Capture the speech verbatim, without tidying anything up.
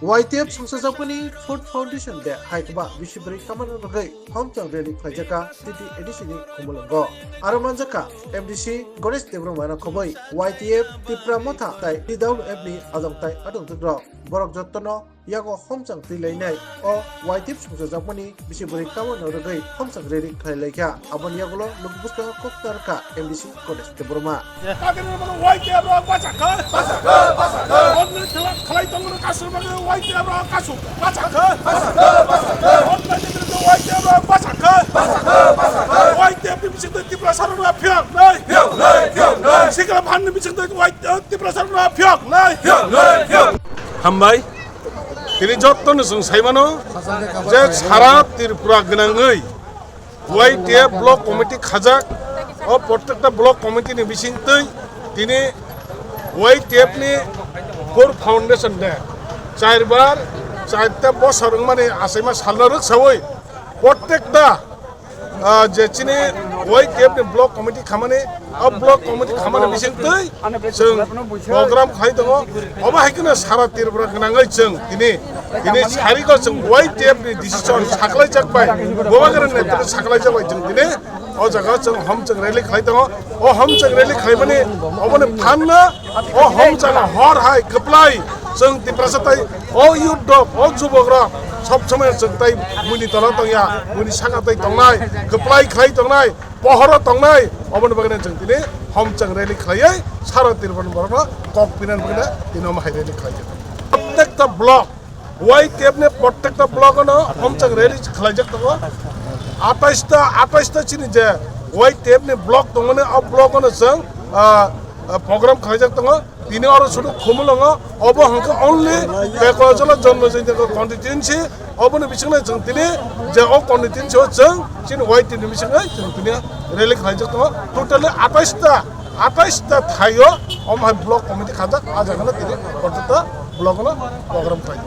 Y T F songchajakmani Fourth Foundation Day hai kwba bisi bwrwi kamano rwgwi homchang rally khlaijaka T T A D C ni Khumulwngo. Aro manjakha M D C Ganesh Debbarma no khobwi Y T F, Tipra Motha tai T W F ni ajangtai adongtwkrok. Borok jottono yago homchang twi lainai o Y T F songchajakmani bisi bwrwi kamano rwgwi homchang rally khlai laikha. Aboni yagulo luku bwskango kok narwkha M D C Ganesh Debbarma. Kagini mano Y T F rok bachakha. Bachakha, bachakha. Honnai khlai, khlai tongmani kasur bagwi Y T F rok kasuk. Bachakha. Bachakha, bachakha. Honnai ni biruddhe Y T F rok bachakha. Bachakha, bachakha. Y T F ni bisingtwi Tiprasa rokno phiyoknai. Phiyoknai, phiyoknai. Sikla phan ni bisingtwi Y T F Tiprasa rokno phiyoknai. Phiyoknai, phiyok. Hambai. Tini jottoni chwng saimano je sara Tripura gwnangwi Y T F block committee khajak, o prottekta block committee ni bisingtwi tini Y T F ni Fourth Foundation Day charbar charta bosor wngmani achaima salno rwksawi prottekta, ah, je chini Y T F ni block committee khamani, o block committee khamani bisingtwi chwng program khai tongo. Obo hai kheno sara Tripura gwnangwi chwng tini, tini sarigo chwng Y T F ni decision saklaijak bai, Bubagra ni netrito saklaijak bai chwng tini o jaga chwng homchang rally khlai tongo. O homchang rally khlaimani oboni phanno o homchang hor hai kwplai chwng Tiprasa tai o youth rok, o jubok rok sob somoi chwng tai buini tola tongya, buini saka tai tongnai, kwplai khlai tongnai, pohoro tongnai, oboni bagwi chwng tini homchang rally khlaiwi sara Tripura ni borokno kok pinani bagwi tini omo hai rally khlai. Prottekta block, Y T F ni prottekta block no homchang rally khlaijak tongo. Atais ta, atais ta chini je Y T F ni block tongmani, o block no chwng, ah, ah, program khlaijak tongo. Tini oro sudu Khumulwngo, obo hwnkhe only Bekwajala Jonno Jayanta constituency, oboni bisingno chwng tini je o constituency o chwng chini Y T F ni bisingno chwng tini rally khlaijak tongo. Totally atais ta, atais ta thaio omo hai block committee khajak, a jagano tini prottekta block no program khlai.